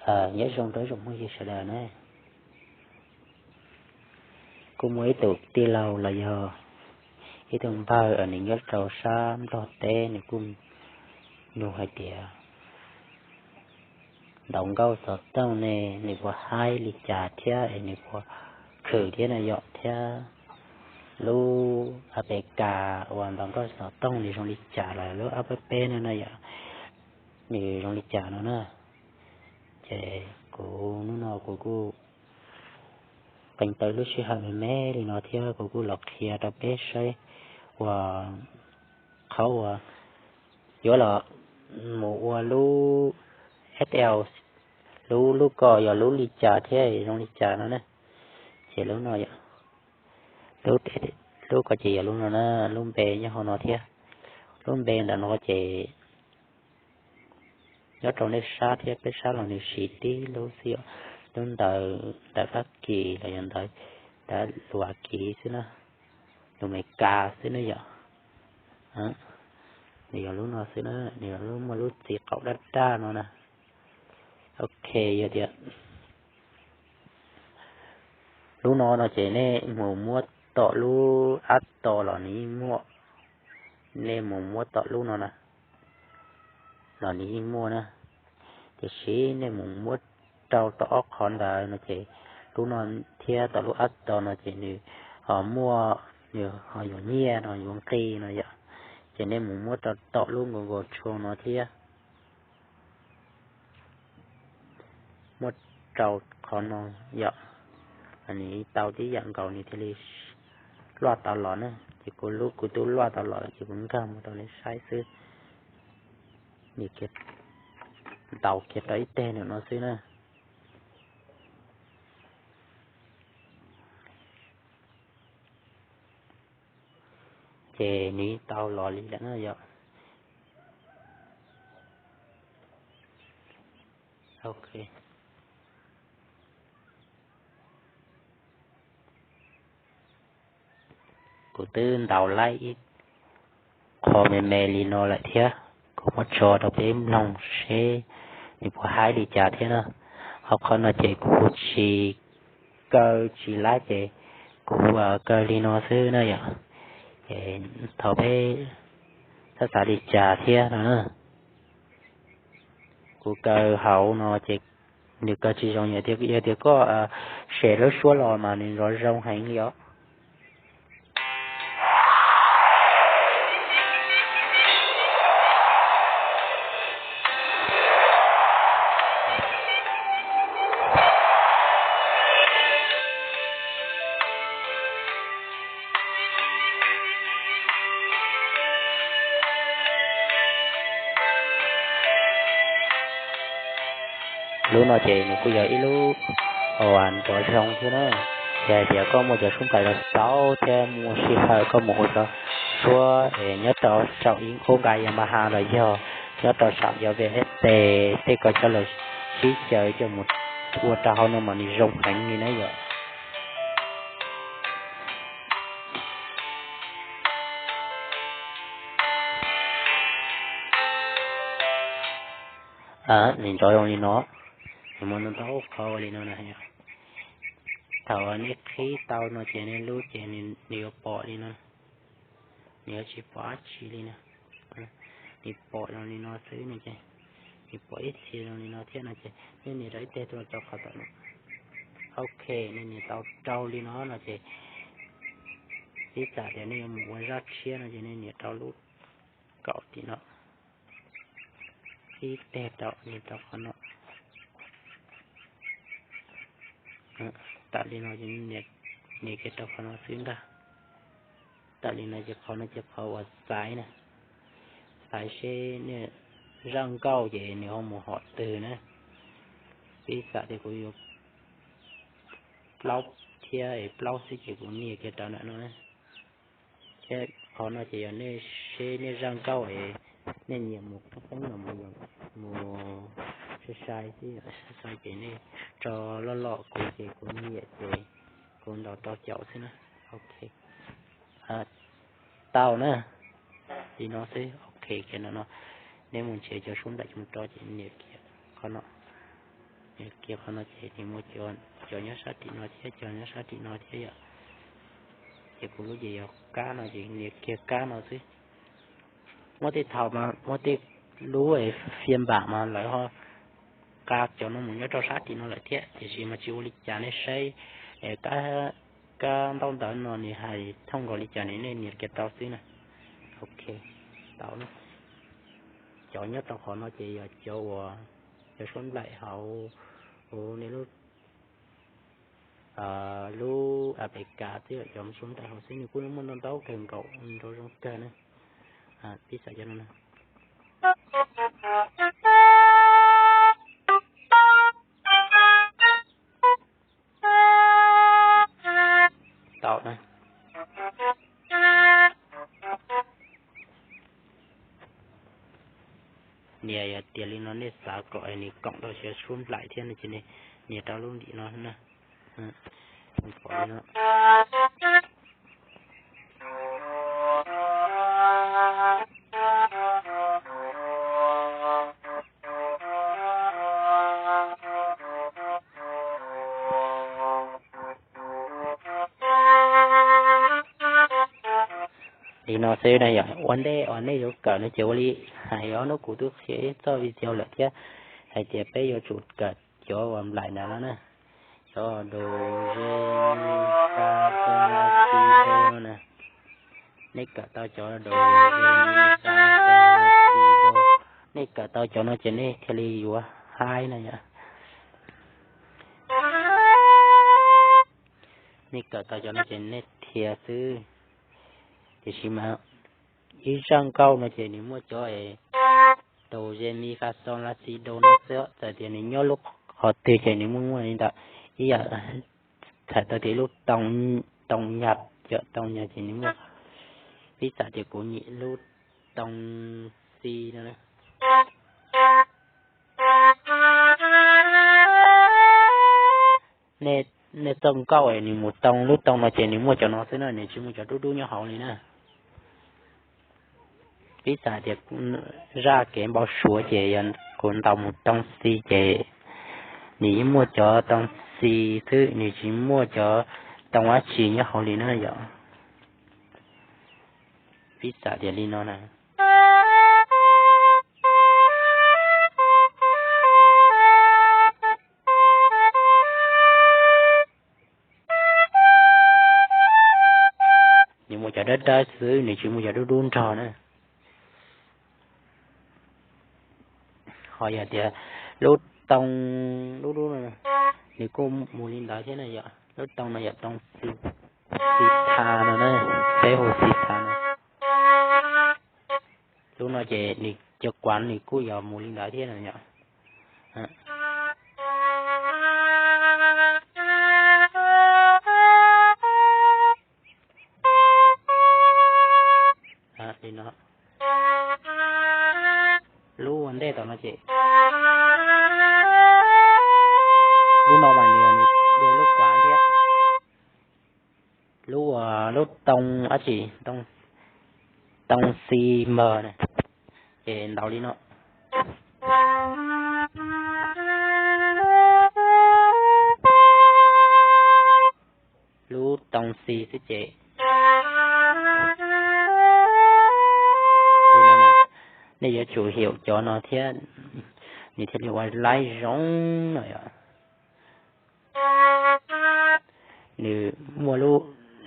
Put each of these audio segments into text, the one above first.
Nyob zoo rau ib tsoom phooj ywg sawv daws na. Kuj muaj ib tug tij laug los yog ib tug npawg nws nyob rau sab Nplog teb, nws kuj nug hais tias ntaus nkauj xov tooj ne nws puas haib li cas thiab es nws puas khwm thiab no yom, thiab lub A P K uas ntaus nkauj xov tooj nws zoo li cas los lub app no no yom, nws zoo li cas no na. Ces kuv hnub no kuv kuj qee tau lub sij hawm me me li no thiab kuv kuj los qhia rau peb saib uas qhov uas yuav los mus ua lub S L, lub lub ko yog lub li cas thiab zoo li cas no na. Ces lub no yom, lub ko ces yog lub no na, lub npe nyob hauv no thiab. Lub npe ntawm no ces nyob rau nej sab thiab peb sab los nws siv tib lub xwb yom. Lub ntawv ntawm Fab Kis los yog ntawv, ntawv lus As Kiv xwb na, lus Amelikas xwb na yom. Nws yog lub no xwb na, nws yog lub muaj lub txiv qaum daj daj no na. Ok, yog tias lub no no ces nej mus muab tom lub App Store los nws yeej muaj, nej mus muab tom lub no na los nws yeej muaj na. Tiam sis nej mus muab rau tom ob qhov ntawd no ces lub no thiab tom lub App Store no ces nws ho muaj, nws ho yuav nyiaj no yuav nqi no yom. Ces nej mus muab rau tom lub Google Chrome no thiab. Muab rau qhov no yom, nws tau tib yam nkaus nws thiaj li luaj tau los na. Ces kuv lub kuv twb luaj tau los ces kuv nkag mus rau nej saib xwb. Nws ntaus kiag rau ib teg ntawm no xwb na. Ces nws tau los li lawm na yom. Ok. Kuv twb ntaus laib ib qho me me li no lawm thiab, kuv muab tso rau peb mloog seb nws puas haib li cas thiab na. Ho qhov no ces kuv tsis kaw tsis laib ces kuv kaw li no xwb na yom. Ces thov peb txhob xav li cas thiab no na. Kuv kaw hauv no ces nws kaw tsis zoo, yog tias koj sem lub suab los mas nws nrov zoo heev li os. Lub no ces nws kuj yog ib lub uas nrov zoo thiab na. Yog hais tias koj muaj cov suab nplais los xauv thiab muaj sij hawm koj mus ua cov suab nyob rau saum ib qub nqa Yamaha los yog nyob rau saum cov V S T tej ko coj los sib xyaw coj mus ua rau hauv no mas nws zoo heev li na yom. Nws nrov zoo li no, nws muaj ntau qhov ua li no na. Thaum nej qhib tau no ces nej lub ces nws yuav pom li no, nws yuav tsis pom dab tsi li na. Nws pom zoo li no xwb no ces, nws pom ib txhia zoo li no thiab no ces nej nias rau ib teg tuaj rau qhov tom no. Ok, nej nias tau rau li no no ces ib txhia tias nej yuav mus ua zaj tshiab no ces nej nias rau lub kaum tim no, ib teg rau li rau qhov no. Tam li no ces nias kiag rau qhov no xwb ntag. Tam li no ces qhov no ces qhov uas xaiv na, xaiv seb nej zaj nkauj ces nws ho mus hom twg na. Ib txhia tias kuv yuav plaub thiab es plaub xwb ces kuv nias kiag rau ntawm no na. Thiab qhov no ces yog nej seb nej zaj nkauj es nej nyiam mus qeeb qeeb los mus sai sai xwb, sai sai ces nej tso loj loj, kuv ces kuv nyiam ces kuv ntaus rau caum xwb na. Ok, tau na, li no xwb. Ok, kiag no no, nej mus nrhiav cov suab nplais coj mus rau ces nias kiag qhov no. Nias kiag qhov no ces nws muaj cov nyob sab tim no thiab, cov nyob sab tim no thiab yom. Ces kuv lub ces yog kab no ces nias kiag kab no xwb. Muaj tej thaum mas muaj tej lub phiaj npam mas lawv ho nqa cov no mus nyob rau sab tim no lawm thiab, tiam sis mas tsis ua li cas, nej saib kab ntaub ntawv no nws hais thooj nkaus li cas nws, nej nias kiag tau xwb na. Ok, tau na. Cov nyob rau qhov no ces yog cov uas cov suab nplaim hauv, hauv nej lub, lub a pes kas xwb, cov suab nplaim hauv xwb, nws kuj muaj ntau ntau kawg nkaus, nrau zoo kawg na. Pib xav cov no na. Tau na. Nias yog tias li no nej xav kom nws koom rau cov suab nplaim thiab no ces nias rau lub ntim no na. Pom li no. Li no xwb na yom. Ua ntej uas nej yuav kawm no ces ua li hais os, hnub kuv twb qhia ib txoj video lawm thiab hais tias peb yuav tsum kawm cov uas nplaim ntawd no na, cov do, re, mi, fa, sol, la, si, do no na. Nej kawm tau cov do, re, mi, fa, sol, la, si, do, nej kawm tau cov no ces nej thiaj li yuav haib na yom. Nej kawm tau cov no ces nej thiaj xwb. Tiam sis mas ib zaj nkauj no ces nws muaj cov do, re, mi, fa, sol, la, si, do no xwb, txawm tias nws nyob lub qhov twg ces nws muaj muaj li ntawd. Ib yam txhais tau tias lub too, too nyab, cov too nyab ces nws muaj, pib xam tias kuv nyem lub too xi no. Nej txoj nkauj es nws mus too lub too no ces nws muaj cov no xwb na, nws tsis muaj cov dub dub nyob hauv li na. Pib xam tias zaj kev npau suav ces yog kuv ntaus mus too xi ces nws yeej muaj cov too xi xwb, nws tsis muaj cov too dab tsi nyob hauv li na yom. Pib xam tias li no na. Nws muaj cov dawb dawb xwb, nws tsis muaj cov dub dub nrog na. Ho yog tias lub too, lub dub no, nws kuj mus li ntawd thiab na yom. Lub too no yog too xi, xi tha no na, peb hu xi tha no. Lub no ces nws cov kuav nws kuj yog mus li ntawd thiab na yom. Li no. Lub ua ntej tom no ces, lub no mas nws yog nws dua lub kuav thiab. Lub uas lub too dab tsi, too xi mawg na, ces ntaus li no. Lub too xi xwb ces li no na. Nej yuav tsum hiểu cov no thiab nws thiaj li ua laib zoo no yom. Nws muaj lub,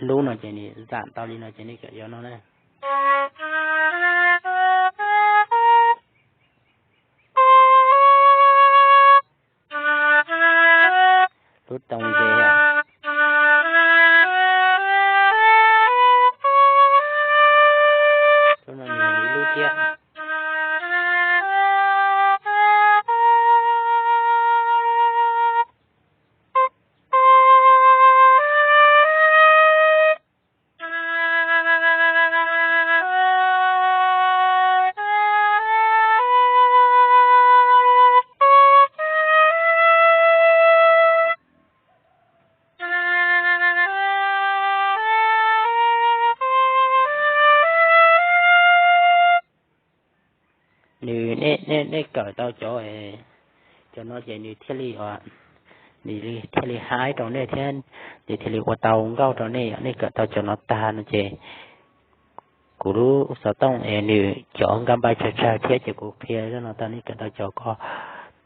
lub no ces nws zam tau li no ces nej kawm cov no na. Lub too ces, lub no nws lub thiab. Nws, nej, nej kawm tau cov Cov no ces nws thiaj li, nws thiaj li haib rau nej thiab, nws thiaj li ua tau nkauj rau nej yom. Nej kawm tau cov no tag no ces kuv lub xov tooj es nws cov nkaj npaj tsawg tsawg thiab ces kuv qhia zaj no tag, nej kawm tau cov ko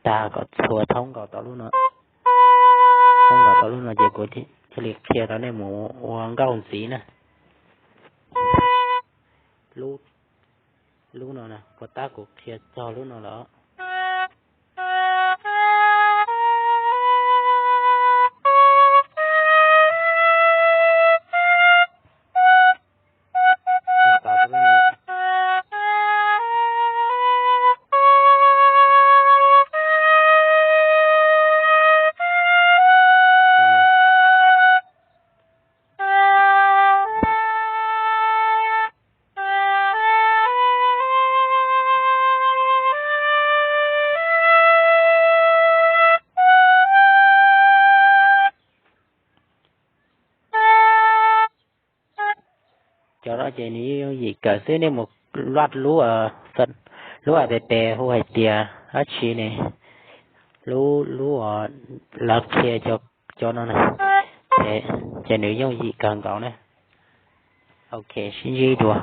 tag kom txhua thoob nkaus tau lub no, thoob nkaus tau lub no ces kuv thiaj li qhia tau nej mus ua nkauj ntxiv na. Lub, lub no na, puas tab kuv qhia txog lub no lawm? Cov no ces nws yooj yim kawm xwb, nej mus luaj lub, lub app hu hais tias dab tsi ne, lub, lub, lawv qhia cov no na, ces nws yooj yim kawg nkaus na. Ok, sib ntsib dua.